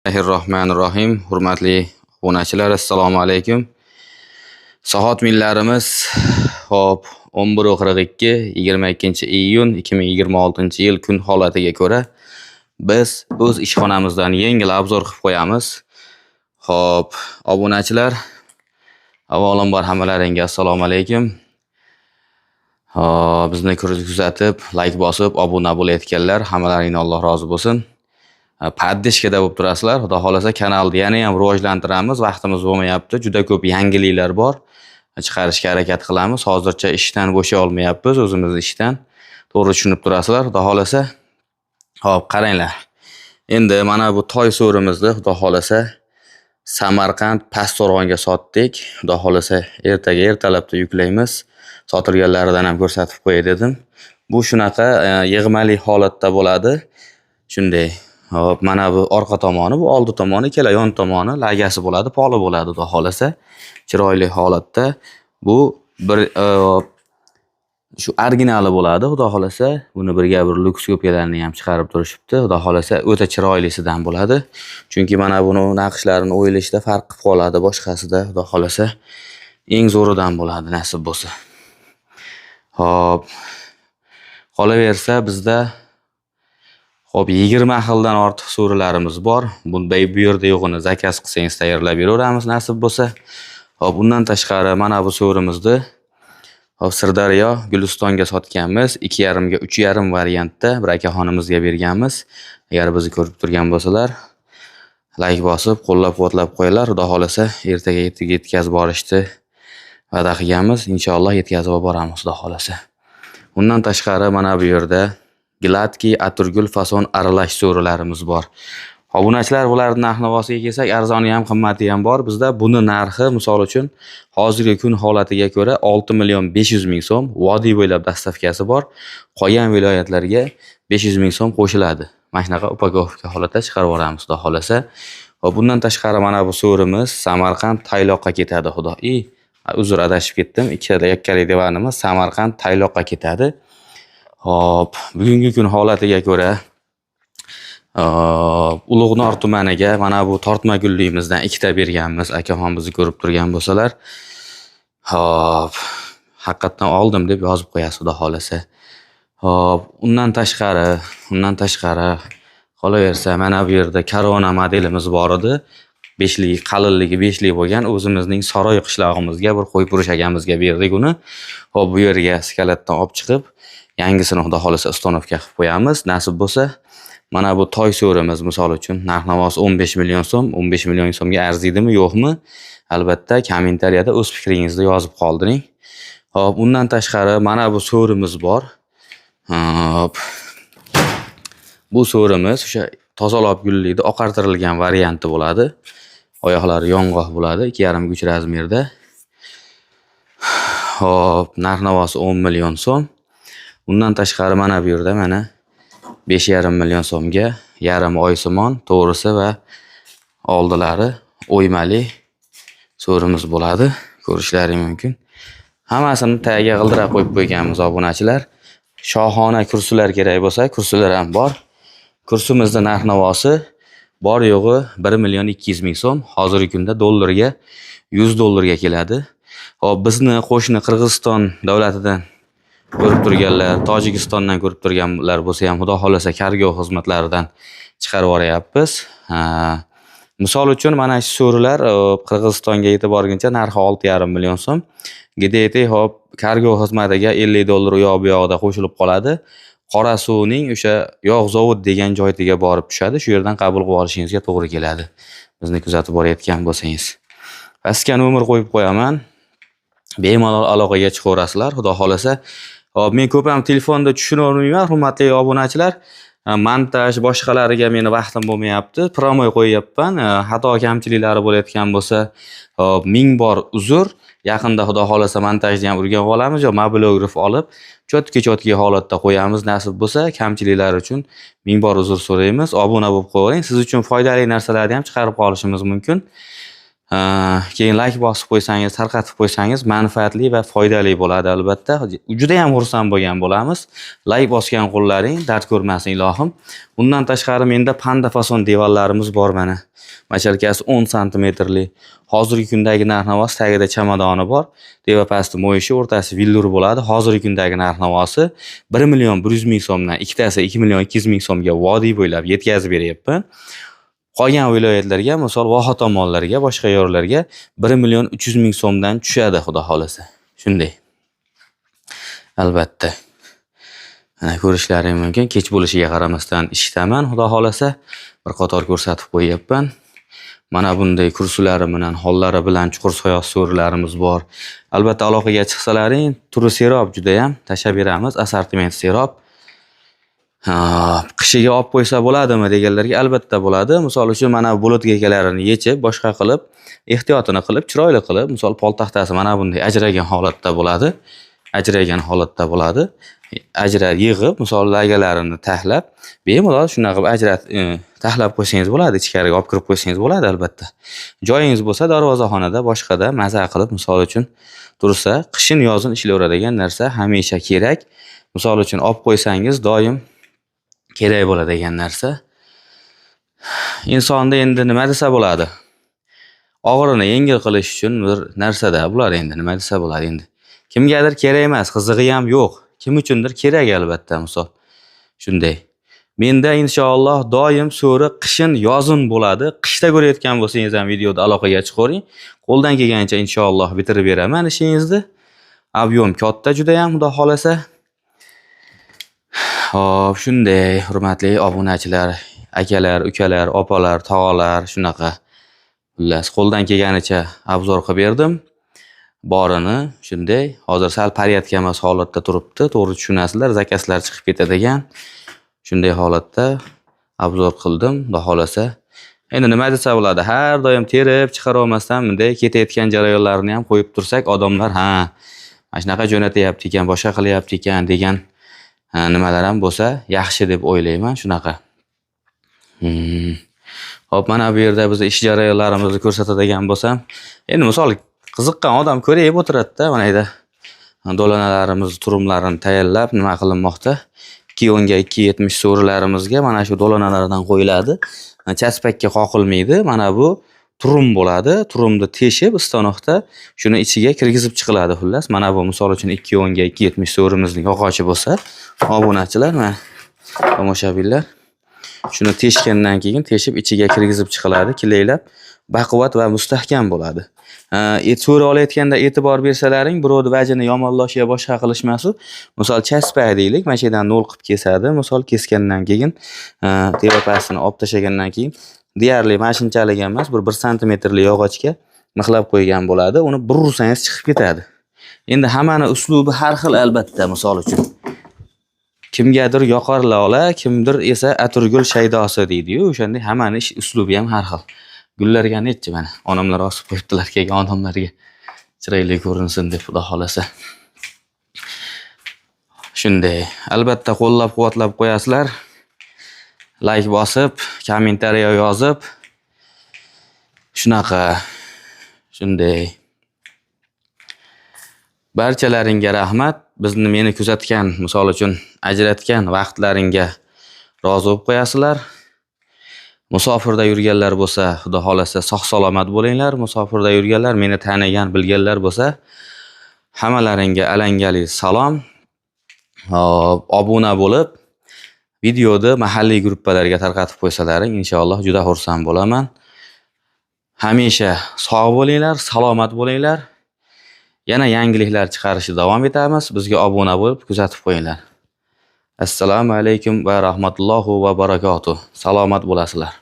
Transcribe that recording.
Bismillahirrohmanirrohim. Hurmatli obunachilar, assalomu alaykum. Soat millarimiz, hop, 11:42, 22-iyun 2026-yil kun holatiga ko'ra biz o'z ishxonamizdan yengil обзор qilib qo'yamiz. Hop, obunachilar, avvalambor hammalaringga assalomu alaykum. Hop, bizni kuzatib, like bosib, obuna bo'layotganlar, hammalaringni Alloh rozi bo'lsin. Поддержка da bo'lib turasizlar. Xudo xohlasa, kanalni yana ham rivojlantiramiz. Vaqtimiz bo'lmayapti. Juda ko'p yangiliklar bor. Chiqarishga harakat qilamiz. Hozircha ishdan bo'shay olmayapmiz, o'zimiz ishdan. To'g'ri tushunib turasizlar. Xudo xohlasa. Hop, qaranglar. Endi mana bu toy so'rimizni, Xudo xohlasa, Samarqand Pastto'rg'onga sotdik. Xudo xohlasa, ertaga ertalabda yuklaymiz. Sotilganlaridan ham ko'rsatib qo'yay dedim. Bu shunaqa yig'mali holatda bo'ladi. Shunday. Hop, mana bu orqa tomoni, bu oldi tomoni, ikkala yon tomoni lagasi bo'ladi, poli bo'ladi, Xudo xohlasa. Chiroyli holatda. Bu bir shu originali bo'ladi, Xudo xohlasa. Buni birga bir люкс ko'pkalarni ham chiqarib turishibdi. Xudo xohlasa, o'ta chiroylisidan bo'ladi. Chunki mana buni naqshlarini o'yilishda farq qilib qoladi boshqasida, Xudo xohlasa. Eng zo'ridan bo'ladi, nasib bo'lsa. Hop. Qolaversa, bizda, hop, 20 xildan ortiq so'rilarimiz bor. Bunday bu yerda yo'g'ini заказ qilsangiz, tayyorlab beraveramiz, nasib bo'lsa. Hop, undan tashqari mana bu so'rimizni, hop, Sirdaryo Gulistonga sotganmiz. 2,5 ga 3,5 variantda bir akaxonimizga berganmiz. Agar bizni ko'rib turgan bo'lsalar, like bosib, qo'llab-quvvatlab qo'yinglar. Xudo xohlasa, ertaga yetkazib borishni va'da qilganmiz. Inshaalloh, yetkazib olib boramiz, Xudo xohlasa. Undan tashqari mana bu yerda гладкий, atirgul fason aralash so'rilarimiz bor. Obunachilar, bularni narx navosiga kelsak, arzoni ham, qimmati ham bor. Bizda buni narxi, misol uchun, hozirgi kun holatiga ko'ra 6 million 500 ming so'm, vodiy bo'ylab доставка si bor. Qolgan viloyatlarga 500 ming so'm qo'shiladi. Mana shunaqa упаковка holatda chiqarib yuboramiz, Xudo xohlasa. Va bundan tashqari mana bu so'rimiz Samarqand Tayloqqa ketadi, Xudo. I, uzr, adashib ketdim. Ikkala yakkalik divanimiz Samarqand Tayloqqa ketadi. Hop, bugungi kun holatiga ko'ra Ulug'nor tumaniga mana bu tortma gulligimizdan ikkita berganmiz. Akaxon bizni ko'rib turgan bo'lsalar, hop, haqiqatdan oldim deb yozib qo'yasiz, Xudo xohlasa. Hop, undan tashqari qolaversa, mana bu yerda Korona modelimiz bor edi. Beshlik, qalinligi beshlik bo'lgan o'zimizning Saroy qishlog'imizga bir qo'ypurish akamizga berdik uni. Hop, bu yerga склад dan olib chiqib, yangisini, Xudo xohlasa, установка qilib qo'yamiz. Nasib bo'lsa, mana bu toy so'rimiz, misol uchun, narx-navosi 15 million so'm, 15 million so'mga arziydimi, yo'qmi? Albatta, kommentariyada o'z fikringizni yozib qoldiring. Hop, undan tashqari mana bu so'rimiz bor. Hop. Bu so'rimiz o'sha tozalab gullikni oqartirilgan varianti bo'ladi. Oyoqlari yong'oq bo'ladi, 2,5 ga 3 размер da. Hop, narx-navosi 10 million so'm. Undan tashqari mana bu yerda mana 5,5 million so'mga yarim oysimon, to'g'risi va oldilari o'ymali so'rimiz bo'ladi. Ko'rishlaring mumkin. Hammasini tagiga g'ildirak qo'yib qo'yganmiz, obunachilar. Shohona kursilar kerak bo'lsa, kursilar ham bor. Kursimizda narx-navosi bor yo'g'i 1 million 200 ming so'm. Hozirgi kunda dollarga 100 dollarga keladi. Hop, bizni qo'shni Qirg'iziston davlatidan ko'rib turganlar, Tojikistondan ko'rib turganlar bo'lsa ham, Xudo xohlasa, kargo xizmatlaridan chiqarib yuboryapmiz. Misol uchun, mana shu so'rilar Qirg'izistonga yetib borguncha narxi 6,5 million so'm. Где-то, hop, kargo xizmatiga 50 dollar u yoq bu yog'ida qo'shilib qoladi. Qorasuvning o'sha yog' zavod degan joyiga borib tushadi. Shu yerdan qabul qilib olishingizga to'g'ri keladi. Bizni kuzatib borayotgan bo'lsangiz. Pastga nomer qo'yib qo'yaman. Bemalol aloqaga chiqaverasizlar, Xudo xohlasa. Hop, men ko'p ham telefonda tushunavermayman, hurmatli obunachilar. Montaj boshqalariga meni vaqtim bo'lmayapti. Прямой qo'yyapman. Xato kamchiliklari bo'layotgan bo'lsa, hop, ming bor uzr. Yaqinda, Xudo xohlasa, montajni ham o'rganib olamiz yo mobilograf olib, чётко чётко holatda qo'yamiz, nasib bo'lsa. Kamchiliklar uchun ming bor uzr so'raymiz. Obuna bo'lib qo'yavering. Siz uchun foydali narsalarni ham chiqarib qolishimiz mumkin. Keyin like bosib qo'ysangiz, tarqatib qo'ysangiz manfaatli va foydali bo'ladi albatta. Juda ham xursand bo'lgan bo'lamiz. Like bosgan qo'llaring dard ko'rmasin ilohim. Bundan tashqari menda panda fason divanlarimiz bor mana. Machalkasi 10 santimetrli. Hozirgi kundagi narx-navosi tagida chamadoni bor. Deva pasti mo'yishi, o'rtasi villur bo'ladi. Hozirgi kundagi narx-navosi 1 million 100 ming so'mdan ikkitasi 2 million 200 ming so'mga vodiy bo'ylab yetkazib beryapman. Qolgan viloyatlarga, misol voha tomonlarga, boshqa yerlarga 1 million 300 ming so'mdan tushadi, xudo xolasa. Shunday. Albatta. Mana ko'rishlaring mumkin. Kech bo'lishiga qaramasdan ishdaman, xudo xolasa. Bir qator ko'rsatib qo'yyapman. Mana bunday kursilari bilan, hollari bilan chuqur soyoq so'rilarimiz bor. Albatta aloqaga chiqsalaring, turi serob judayam tashlab beramiz. Assortiment serob. Qishiga olib qo'ysa bo'ladimi deganlarga albatta bo'ladi. Misol uchun mana bulut gekalarini yechib, boshqa qilib, ehtiyotini qilib, chiroyli qilib, misol poltaxtasi mana bunday ajragan holatda bo'ladi. Ajragan holatda bo'ladi. Ajrar yig'ib, misol lagalarini taxlab, bemalol shunaqa qilib ajrat, taxlab qo'ysangiz bo'ladi, ichkariga olib kirib qo'ysangiz bo'ladi albatta. Joyingiz bo'lsa darvozaxonada, boshqada maza qilib, misol uchun tursa, qishin yozin ishlayveradigan narsa hamisha kerak. Misol uchun olib qo'ysangiz doim kerak bo'ladigan narsa. Insonda endi nima desa bo'ladi? Og'irini yengil qilish uchun bir narsada bular endi nima desa bo'ladi endi. Kimgadir kerak emas, qizig'i ham yo'q. Kim uchundir kerak albatta misol. Shunday. Menda inshaalloh doim so'ri qishin yozin bo'ladi. Qishda ko'rayotgan bo'lsangiz ham videoda aloqaga chiqavering. Qo'ldan kelgancha inshaalloh bitirib beraman ishingizni. Объем katta juda ham, xudo xolasa. Xo'p, shunday hurmatli obunachilar, akalar, ukalar, opalar, tog'alar, shunaqa. Xullas, qo'ldan kelganicha обзор qilib berdim. Borini shunday. Hozir sal порядка emas holatda turibdi. To'g'ri tushunasizlar, заказ lar chiqib ketadigan. Shunday holatda обзор qildim, xudo xolasa. Endi nima desa bo'ladi? Har doim terib chiqara olmasdan bunday ketayotgan jarayonlarni ham qo'yib tursak, odamlar ha, mana shunaqa jo'natyapti ekan, boshqa qilyapti ekan degan nimalar ham bo'lsa yaxshi deb o'ylayman shunaqa. Xo'p, mana bu yerda biz ish jarayonlarimizni ko'rsatadigan bo'lsam, endi misol qiziqqan odam ko'rib o'tiradi-da, mana yerda do'lanalarimiz turumlarini tayyorlab nima qilinmoqda. 2.10 ga 2.70 so'rilarimizga mana shu do'lanalardan qo'yiladi. Chaspakka qoqilmaydi. Mana bu turum bo'ladi. Turumni teshib stanokda shuni ichiga kirgizib chiqiladi xullas. Mana bu misol uchun 2.10 ga 2.70 so'rimizning yog'ochi bo'lsa, obunachilar, mana tomoshabinlar shuni teshgandan keyin teshib ichiga kirgizib chiqiladi, клей lab baquvvat va mustahkam bo'ladi. So'ri olayotganda e'tibor bersalaring, birovni vajini yomonlash yo boshqa qilish emas u. Misol chaspak deylik, mana shu yerdan nol qilib kesadi. Misol kesgandan keyin, tepasini olib tashlagandan keyin deyarli mana shunchalik emas, bir 1 santimetrli yog'ochga mixlab qo'ygan bo'ladi. Uni bir ursangiz chiqib ketadi. Endi hammani uslubi har xil albatta, misol uchun. Kimgadir yoqar lola, kimdir esa atirgul shaydosi deydi-yu, o'shanday hammani ish uslubi ham har xil. Gullarga nechi mana onamlar osib qo'yibdilar kelgan odamlarga chiroyli ko'rinsin deb, xudo xolasa. Shunday. Albatta qo'llab-quvvatlab qo'yasizlar. Like bosib, kommentariya yozib, shunaqa. Shunday. Barchalaringga rahmat. Bizni meni kuzatgan, misol uchun ajratgan vaqtlaringga rozi bo'lib qo'yasizlar. Musofirda yurganlar bo'lsa, xudo xolasa sog' salomat bo'linglar. Musofirda yurganlar, meni tanigan, bilganlar bo'lsa, hammalaringga alangali salom. Hop, obuna bo'lib, videoni mahalliy gruppalarga tarqatib qo'ysalaring, inshaalloh juda xursand bo'laman. Hamisha sog' bo'linglar, salomat bo'linglar. Yana yangiliklar chiqarishni davom etamiz. Bizga obuna bo'lib kuzatib qo'yinglar. Assalomu alaykum va rahmatullohi va barakotuh. Salomat bo'lasizlar.